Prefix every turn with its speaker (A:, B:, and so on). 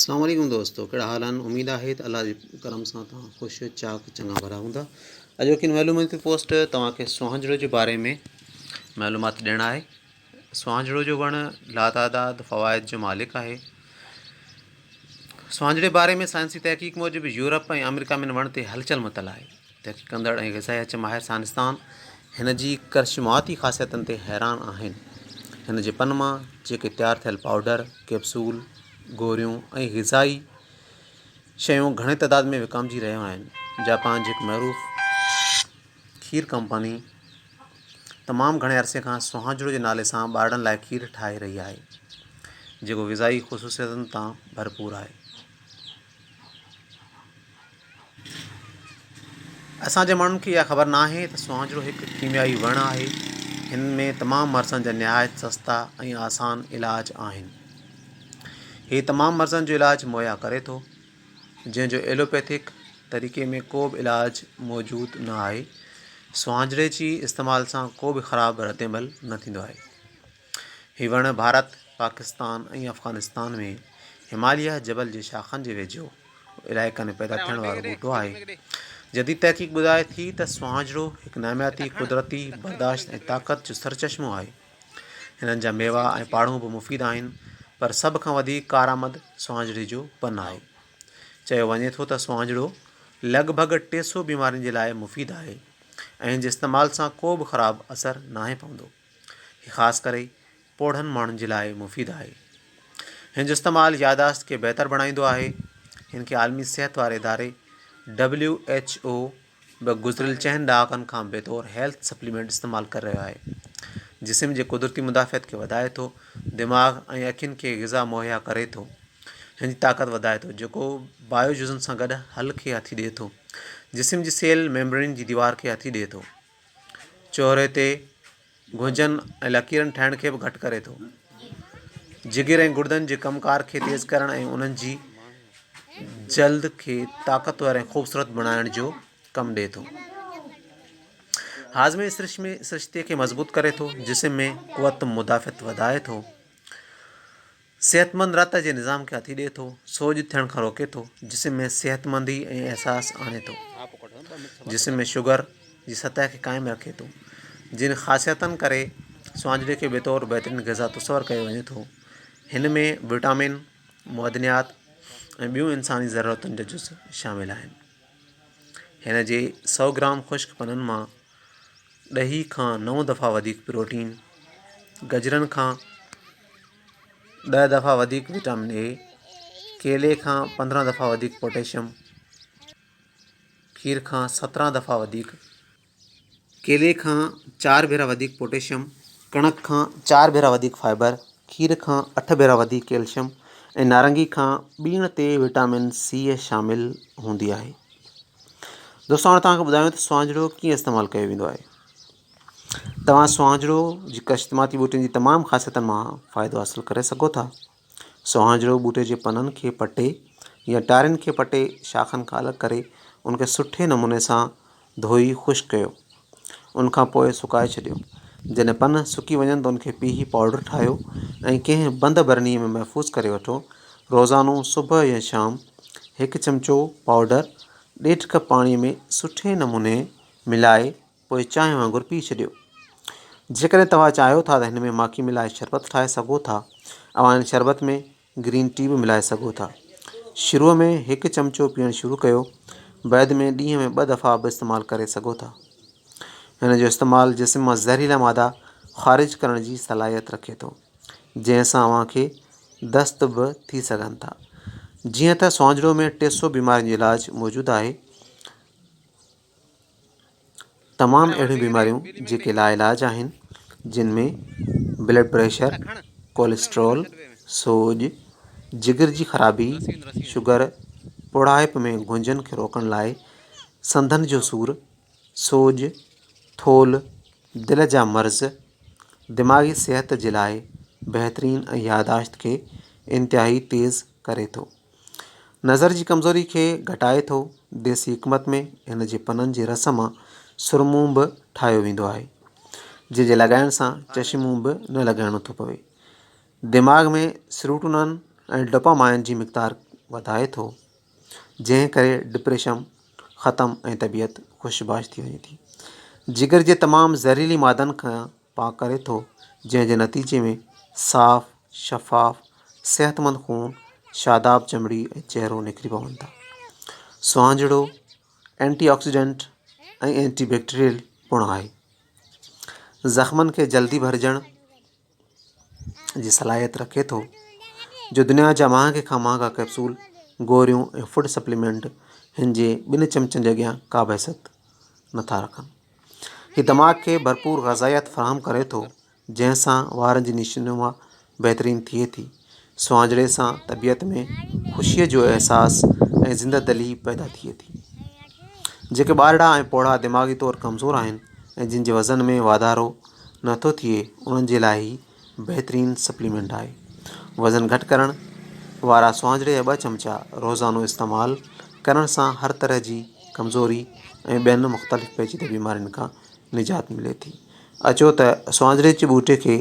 A: اسلام عليڪم دوستو ڪهڙا حال آهن اميد آهي ته الله جي ڪرم سان توهان خوش چاڪ چڱا ڀلا هوندا اڄوڪي معلوماتي پوسٽ توهان کي سهانجڙو جي باري ۾ معلومات ڏيڻ آهي سهانجڙو جو وڻ لاتعداد فوائد جو مالڪ آهي سهانجڙي باري ۾ سائنسي تحقيق موجب يورپ ۽ آمريڪا ۾ وڻ تي هلچل متل آهي تحقيق ڪندڙ ۽ غذائيت جا ماهر سائنسدان هن جي ڪرشماتي خاصيتن تي حيران آهن. هن جي پن مان جيڪي تيار ٿيل پائوڊر، ڪيپسول، گوريون ۽ غذائي شيون گهڻي تعداد ۾ وڪامجي رهيون آهن. جاپان جي هڪ معروف کير ڪمپني تمام گهڻي عرصي کان سهانجڙو جي نالي سان ٻارڙن لاء کير ٺاهي رهي آهي، جيڪو غذائي خصوصيتن تان ڀرپور آهي. اسان جي ماڻهن کي اها خبر ناهي ته سهانجڙو هڪ ڪيميائي وڻ آهي. هن ۾ تمام مرضن جا نهايت سستا ۽ آسان علاج آهن. هي تمام مرضن جو علاج مهيا ڪري ٿو، جنهن جو ايلوپيٿڪ طريقي ۾ ڪو به علاج موجود نه آهي. سهانجڙي جي استعمال سان ڪو به خراب ردعمل نه ٿيندو آهي. هي وڻ ڀارت، پاڪستان ۽ افغانستان ۾ هماليه جبل جي شاخن جي ويجهو علائقن ۾ پيدا ٿيڻ وارو ٻوٽو آهي. جديد تحقيق ٻڌائي ٿي ته سهانجڙو هڪ نامياتي قدرتي برداشت ۽ طاقت جو سرچشمو آهي. هنن جا ميوا ۽ پاڙون به مفيد آهن پر سڀ کان وڌيڪ ڪارآمد سهانجڙي جو پن آهي. چيو وڃي ٿو ته سهانجڙو لڳ ڀڳ 300 بيمارين جي لاء مفيد آهي ۽ هن جي استعمال سان ڪو به خراب اثر ناهي پوندو. هي خاص ڪري پوڙهن ماڻهن جي لاء مفيد آهي. هن جو استعمال ياداشت کي بهتر بڻائيندو آهي. هن کي عالمي صحت واري اداري، ڊبليو ايڇ او، به گذريل چئن ڏهاڪن کان بطور هيلٿ سپليمينٽ استعمال ڪري رهيو آهي. جسم جي قدرتي مدافعت کي وڌائي ٿو، دماغ ۽ اکين کي غذا مهيا ڪري ٿو. هن جي طاقت وڌائي ٿو، جيڪو بايو جزن سان گڏ حل کي هٿي ڏئي ٿو. جسم جي سيل ميمبرين جي ديوار کي هٿي ڏئي ٿو. چهري تي گهنجن ۽ لڪيرن ٺاهڻ کي به گهٽ ڪري ٿو. جگر ۽ گڙدن جي ڪم ڪار کي تيز ڪرڻ ۽ انهن جي جلد کي طاقتور ۽ خوبصورت بڻائڻ جو ڪم ڏئي ٿو. هاضمي سرشتي کي مضبوط ڪري ٿو. جسم ۾ قوت مدافعت وڌائي ٿو. صحتمند رت جي نظام کي هٿي ڏئي ٿو، سوڄ ٿيڻ کان روڪي ٿو، جسم ۾ صحتمندي ۽ احساس آڻي ٿو، جسم ۾ شگر جي سطح کي قائم رکي ٿو. جن خاصيتن ڪري سوانجري کي بطور بهترين غذا تصور ڪيو وڃي ٿو. هن ۾ وٽامن، معدنيات ۽ ٻيون انساني ضرورتن جا جز شامل آهن. هن جي سئو گرام خشڪ پنن مان ڏهي کان نو دفعا وڌيڪ پروٽين، گجرن کان ڏهه دفعا وڌيڪ وٽامن اي، ڪيلي کان 15 دفعا وڌيڪ پوٽيشم، کير کان 17 دفعا وڌيڪ، ڪيلي کان چار ڀيرا وڌيڪ پوٽيشم، ڪڻڪ کان چار ڀيرا وڌيڪ فائبر، کير کان اٺ ڀيرا وڌيڪ ڪيلشم ۽ نارنگي کان ٻيڻ تي وٽامن سي شامل هوندي آهي. دوستو هاڻي توهان کي ٻڌايون ته سوانجڙو ڪيئن استعمال ڪيو ويندو آهي. توهان سوانجڙو جي ڪشتماتي ٻوٽين جي تمام خاصيتن مان فائدو حاصل ڪري سگهو ٿا. سوانجڙو ٻوٽي جي پنن کي پٽي يا ٽارين کي پٽي شاخن کان الڳ ڪري ان کي سٺي نموني سان ڌوئي خشڪ ڪيو. ان کان پوء سڪائي ڇڏيو. جڏهن پن سڪي وڃن ته ان کي پيهي پائوڊر ٺاهيو ۽ ڪنهن بند برنيء ۾ محفوظ ڪري وٺو. روزانو صبح يا شام هڪ چمچو پائوڊر ڏيڍ ڪپ پاڻيء ۾ سٺي نموني ملائي پوء چانهه وانگر پي ڇڏيو. جيڪڏهن توهان چاهيو ٿا ته هن ۾ ماکي ملائي شربت ٺاهي سگهو ٿا. اوهان هن شربت ۾ گرين ٽي به ملائي سگهو ٿا. شروع ۾ هڪ چمچو پيئڻ شروع ڪيو، بعد ۾ ڏينهن ۾ ٻه دفعا به استعمال ڪري سگهو ٿا. هن جو استعمال جسم مان زهريلا مادا خارج ڪرڻ جي صلاحيت رکي ٿو، جنهن سان اوهان کي دست به ٿي سگهن ٿا. جيئن ته سوانجڙو ۾ 300 بيمارين جو علاج موجود آهي، تمام اهڙيون بيماريون جيڪي لاعلاج آهن جن ۾ بلڊ پريشر، ڪوليسٽرول، سوڄ، جگر جي خرابي، شگر، پوڙهائپ ۾ گهنجن کي روڪڻ لاء سنڌن جو سور، سوڄ، ٿولهه، دل جا مرض، دماغي صحت جي لاء بهترين ۽ ياداشت کي انتهائي تيز ڪري ٿو. نظر جي ڪمزوري کي گهٽائي ٿو. ديسي حڪمت ۾ هن جي پنن جي رس مان سرمو به ٺاهيو ويندو آهي، جنهن جي لڳائڻ سان چشمو به نه لڳائڻو ٿو پوي. دماغ ۾ سيروٽونن ۽ ڊوپامائن جي مقدار وڌائي ٿو، جنهن ڪري ڊپريشن ختم ۽ طبيعت خوش باش ٿي وڃي ٿي. جگر جي تمام زهريلي مادن کان پاڪ ڪري ٿو، جنهن جي نتيجي ۾ صاف، شفاف، صحتمند خون، شاداب چمڙي ۽ چهرو نکري پون ٿا. سهانجڙو اينٽي آڪسيڊنٽ ۽ اينٽي بيڪٽيريل پڻ آهي. زخمن کي جلدي ڀرجڻ جي صلاحيت رکي ٿو جو دنيا جا مهانگي کان مهانگا ڪئپسول، گوريون ۽ فوڊ سپليمينٽ هن جي ٻن چمچن جي اڳيان ڪا به حيثيت نٿا رکن. هي دماغ کي ڀرپور غذائيت فراهم ڪري ٿو جنهن سان وارن جي نشونما بهترين ٿئي ٿي. سهانجڙي سان طبيعت ۾ خوشيء جو احساس ۽ زنده دلي پيدا ٿئي ٿي. جيڪي ٻارڙا ۽ پوڙها دماغي طور ڪمزور آهن ۽ جن جي وزن ۾ واڌارو نه ٿو ٿئي انهن جي لاء هي بهترين سپليمينٽ آهي. وزن گهٽ ڪرڻ وارا سهانجڙي جا ٻه چمچا روزانو استعمال ڪرڻ سان هر طرح جي ڪمزوري ۽ ٻين مختلف پيچيده بيمارين کان نجات ملي ٿي. اچو ته سهانجڙي جي ٻوٽي کي.